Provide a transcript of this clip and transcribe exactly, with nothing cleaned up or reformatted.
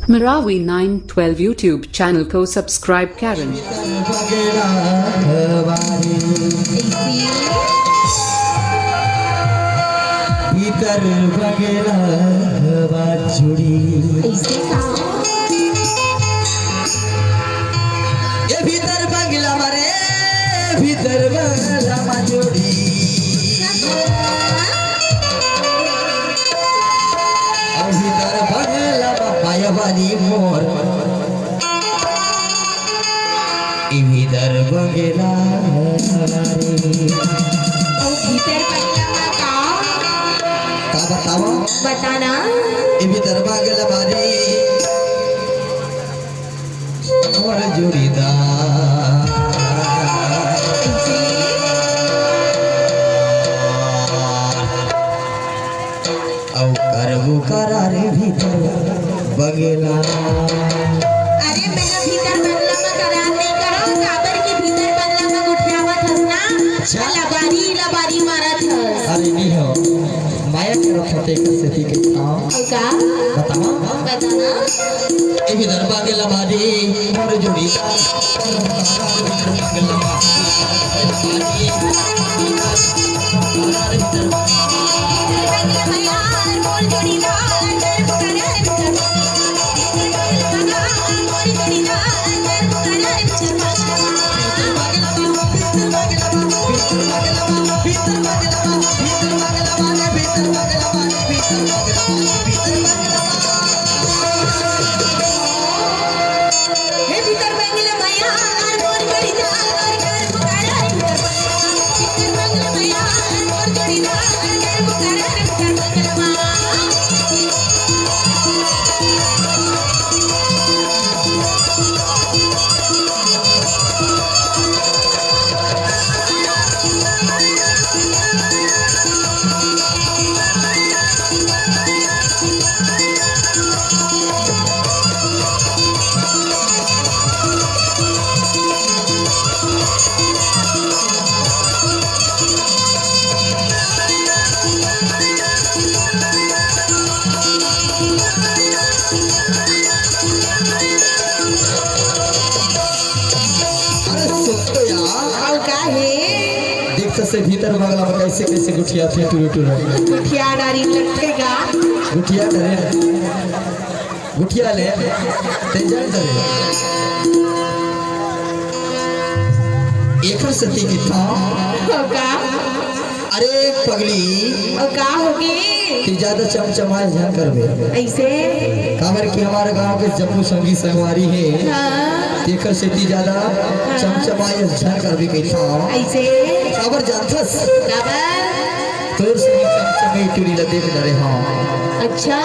Marawi nine twelve YouTube channel को subscribe करें। भीतर बंगला बा चूड़ी। ऐसे का? ए भीतर बंगला मा रे, भीतर बंगला मा चूड़ी। अउ भीतर बंगला मा पाया वाली मोर। ए भीतर बंगला रे। अउ भीतर बंगला मा का? का बतावा? बताना। ए भीतर बंगला मा रे। मोर जोड़ीदार। अउ करबो करार भीतर बंगला। अरे, मैं ह भीतर बंगला म करार नइ करंव, काबर के भीतर बंगला म गोठियावत हस ना, अच्छा। लबारी, लबारी मारत हस। अरे, नइ हो, माया करत हस, तेकर सेती कहिथंव। अउ का? बतावा। बताना। ए भीतर बंगला मा रे, मोर जोड़ीदार। अरे सुन तो यार। अउ का हे? देख तो से भीतर बंगला म कइसे कइसे गोठियाथे टुरा टुरा। गोठिया डारी लगथे का? गोठिया डरे। गोठिया ले। ते जान डरे। एकर सेती कहिथंव। अउ का? अरे पगली। अउ का होगे? तैं जादा चमचमाए झन करबे। अइसे? काबर कि हमर गांव के जम्मो संगी संगवारी हे। हाँ। तेकर सेती जादा हाँ। चमचमाए झन करबे कहिथंव। अइसे? काबर जानथस? काबर? तोर संगी चमचमाए टुरी ला देख डरे हंव। अच्छा।